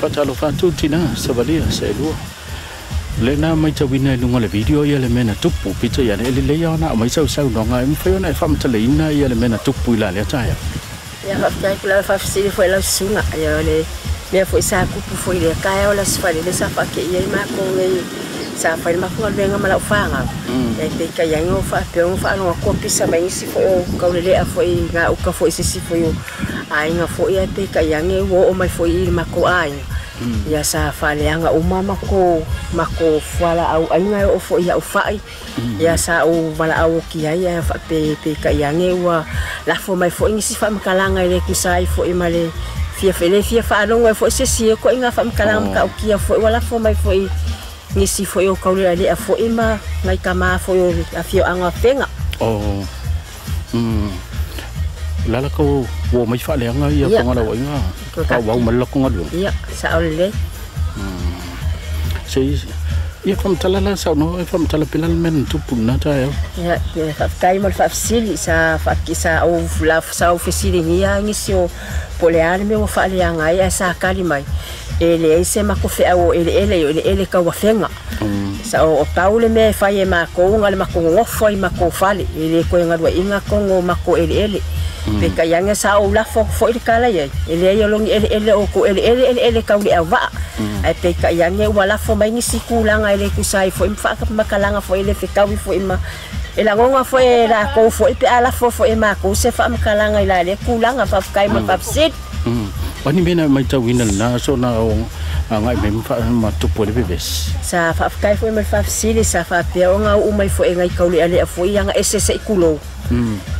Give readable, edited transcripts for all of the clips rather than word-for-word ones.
Faatalofa atu tina savalia seelua. Lena matauina i luga o le video ia le mea na tupu peitai ane e lelei lava ona aumai sau saunoaga e mafai ona e faamatalaina ia le mea na tupu i la lea taeao. Ia faafetai atu lava faafesili foi lau susuga. Ia o le mea foi sa tupu foi i lea taeao le Aso Faraile sa faateia ai matou nei sa fai le matou galuega ma lau fanau. Ia peitai ane ua faapea ona faalogo atu ua pisa mai nisi foi o taulelea foi i gauta foi i se isi foi o aiga foi ae peitai ane ua oo mai foi i le matou aiga. Ia sa faaleaga uma matou fualaau aina e oo foi i au fai. Ia sa ou valaau oti ai ae faapepeitai ane ua lafo mai foi nisi faamatalaga e le tusa ai foi ma le fia le fia faalogo ai foi se isi e ituaiga faamatalaga matautia foi ua lafo mai foi nisi foi o taulealea foi ma nai tama foi o le afioaga o Afega. Oh. Lala ko ua mai faaleaga ia fagalaoaiga faaauau ma le latou galuega. Ia, sao lelei. Se ia faamatala la saunoa e faamatala pea la le mea na tupu i lena taeao. Ia, faafetai mo le faafesili. Sa sa ou sa ou fesiligia nisi o po o le a le mea ua faaleaga ai ae sa tali mai e leai se matou feau o eleele, o eleele tau afega. Sa o pau le mea e fai e matou na o le matou nonofo ai i matou fale, e le toe galueaiina totonu o matou eleele. Peitai ane sa ou lafo atu foi le tala i ai, e leai o loni eleele o outou eleele, eleele tau le auvaa. Ae peitai ane ua lafo mai nisi tulaga e le tusa ai foi ma faamatalaga foi e le fetaui foi ma e lagona foi e latou foi pe a lafo foi e matou se faamatalaga i la lea tulaga. Faafetai mo le faafesili. O a ni mea na e matauina i lena aso na o agai mai ma tupu ai le vevesi? Sa faafetai foi ma le faafesili, sa faapea ona uu mai foi e nai taulealea foi aga ese se i tulou.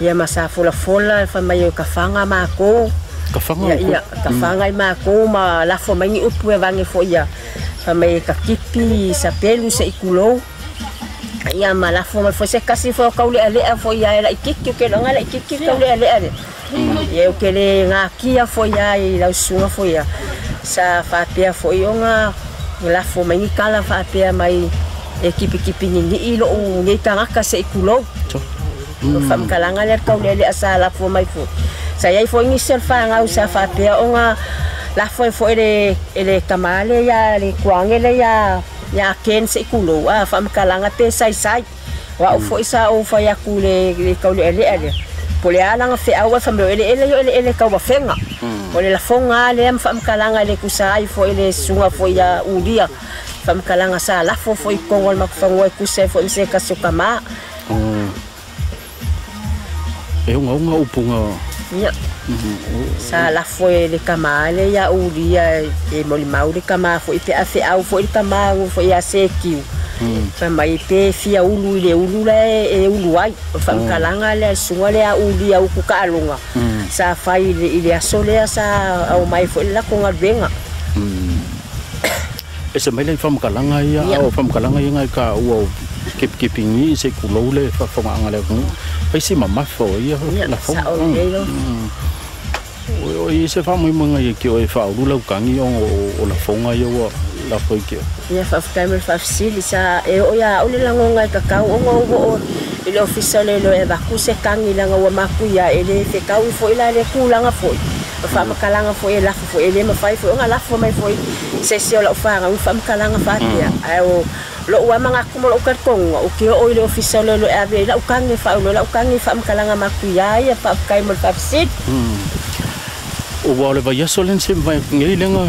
Ia ma sa folafola fai mai o tafaga matou. Tafaga ia, ia, tafaga i matou ma lafo mai ni upu e vage foi ia. Fai mai e takipi sapelu se i tulou. Ia ma lafo mai foi se tasi foi o taulealea foi ia e laitiiti, ou te iloa na laitiiti le taulealea lea. Ia ou te le natia foi ia i lau susuga foi ia. Sa faapea foi ona lafo mai ni tala faapea mai e tipitipi ninii lou nei tagata se i tulou. O le faamatalaga lea le taulealea sa lafo mai foi. Sa i ai foi nisi o le fanau sa faapea ona lafo ai foi e le tama lea ia le tuaane lea ia Ken se i tulou, a faamatalaga pe saisai. O au foi sa ou fai atu i le taulealea lea, po o le a lana feau ae fai mai o eleele ia o eleele tau afega. O le lafoga lava lea ma faamatalaga e le tusa ai foi le susuga foi ia Ulia, faamatalaga sa lafo foi i totonu o le matou fanua e tusa ai foi ma se tasi o tama. E ogaoga upu na. Ia. Sa lafo e le tama lea ia Ulia e molimau le tama foi pe a feau foi le tama foi ia Sekiu. Fai mai pe fia ulu i le ulu la e ulu ai. O le faamatalaga lea a le susuga lea a Ulia utu taaloga sa fai i le aso lea sa aumai foi le latou galuega. Ese mai lai faamatalaga ia, a o faamatalaga ia ngai taua o kepikepigī se i tulou le faafofogaaga a le atunuu. Fai si mamafa o ia lafoga. Sao lelei lau. O i ai se faamoemoega ia te oe e faaulu lau tagi ona o lafoga ia ua lafo i te oe? Ia, faafetai mo le faafesili. Sa e oo ia au le lagoga e tatau ona ou oo i le ofisa o leoleo e avatu se tagi leaga ua mapuia e le fetaui foi la lea tulaga foi. O faamatalaga foi e lafo foi e le mafai foi ona lafo mai foi se isi o lau fanau ni faamatalaga faapea. Ae o lou lava manatu ma lou talitonuga, ou te oo i le ofisa o leoleo e ave ai lau tagi e faaulu ai lau tagi i faamatalaga matuia ia. Faafetai mo le faafesili. Ua o le vaiaso lea na semavae atu nei lega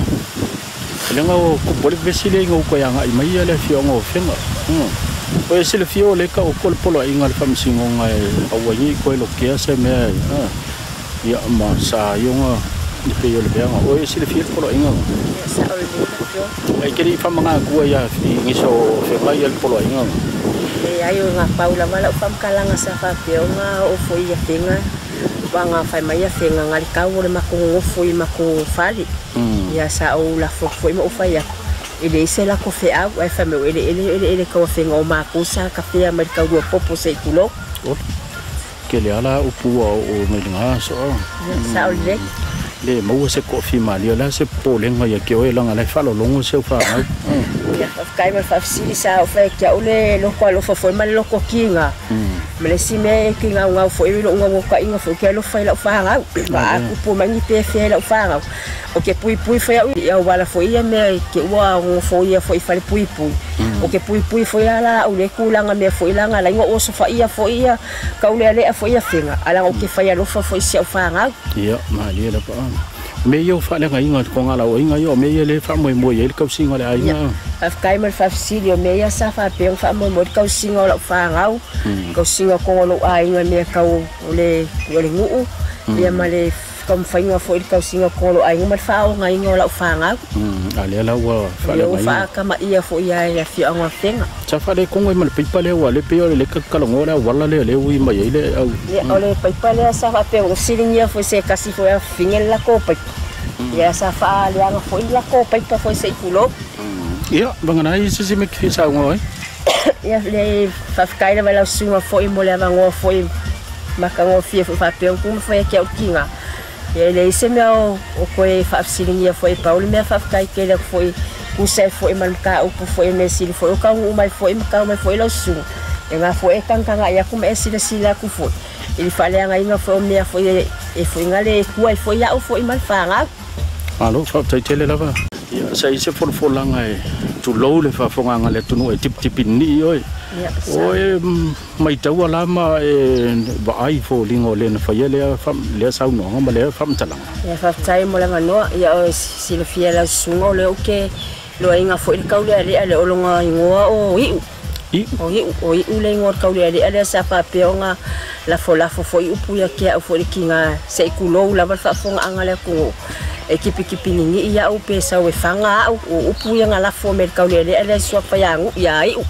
lega o tupu ai le vevesi lea ina ua toe agai mai le afioaga o Afega. O e silafia o lea e taoto le poloaiga a le Faamasinoga e aua ai ne i toe lotea se mea ia ma sa ai ona e pei o le veaga. O e silafia le poloaiga lena? Ia, sao lelei lau Afioga. Ae te le i faamagaatua ia i nisi o Afega ia le poloaiga lena? Leai, o na pau lava lau faamatalaga sa faapea ona oo foi i Afega. Ua fai mai Afega na le tau o le matou nonofo i matou fale. Ia sa ou lafo atu foi ma ou fai atu, e leai se latou feau, ae fai mai o eleele o eleele tau Afega o matou sa tafea mai le taulua popo se i tulou. Tele lava la upu ua oo mai lena aso. Sao lelei. Le maua se toafimalie, o le a se popolega ia te oe leaga o la e faalologo si au fanau. Ia faafetai ma le faafesili sa oo fai atu ai le loko alofa foi ma le loko kiga. Ma le isi mea e kigaugau foi i lou gaugauaiga foi ou te alofa i lau fanau. Ma a tupu mai ni pefea i lau fanau, ou te puipui foi au i auala foi ia mea i te ua gofoia foi i fale puipui. Ou te puipui foi la au le tulaga mea foi la na ala ai ona ou osofaia foi ia taulealea foi ia fega, ae leaga ou te fai alofa foi i si au fanau. Ia, malie lava. Me ia o faaleagaiga i togalauaiga ia o mea ia lea e faamoemoe i ai le tausiga o le aiga. Faafetai ma le faafesili o mea ia sa faapea ona faamoemoe le tausiga o lau fanau, tausiga o totonu o lou aiga i mea tau o le nuu, ia ma le taumafaiga foi i le tausiga o totonu o lou aiga ma le faaogaina o lau fanau. A lea la ua O lea ua faaleagaina. Faatamaia foi ia e le afioaga o Afega. Sa faaletonu ai ma le paipa lea ua le pei o le talanoa le auala lea lea ui mai ai le au. Ia, o le paipa lea sa faapea ona fesiligia foi se tasi foi afafine le latou paipa. Ia sa faaleaga foi le latou paipa foi se i tulou. Ia, vagana ai se si me ki saunoa ai. Ia, le faafetai lava i lau susuga foi mo le avanoa foi matagofie foi faapea ona tumafai atu ai au tiga. Ia e leai se mea o toe faafesiligia foi e pau le mea faafetai tele atu foi tusa ai foi ma le mataupu foi e mea sili foi o taunuu mai foi ma tau mai foi lau susuga. E na foi e tagatagai atu ma e silasila atu foi i le faaleagaina foi o mea foi e foi na le tua ai foi au foi ma le fanau. Malo, faafetai tele lava. Ia, sa i se folafolaga e tulou le faafofogaaga a le atunuu e tipitipinii oe. Ia, sa. O e maitaua la ma e vaai foliga o le na faia lea lea saunoaga ma lea faamatalaga. Ia faafetai mo le avanoa. Ia o silafia e lau susuga o lea ou te loaina foi le taulealea lea o lona igoa o Iu. Iu. O Iu, o Iu le igoa o le taulealea lea sa faapea ona lafolafo foi upu ia te au foi le tiga se i tulou lava le faafofogaaga a le atunuu. E tipitipinii au pe sau e faga au o upu ia na lafo mai e le taulealea lea e suafa ia Iu.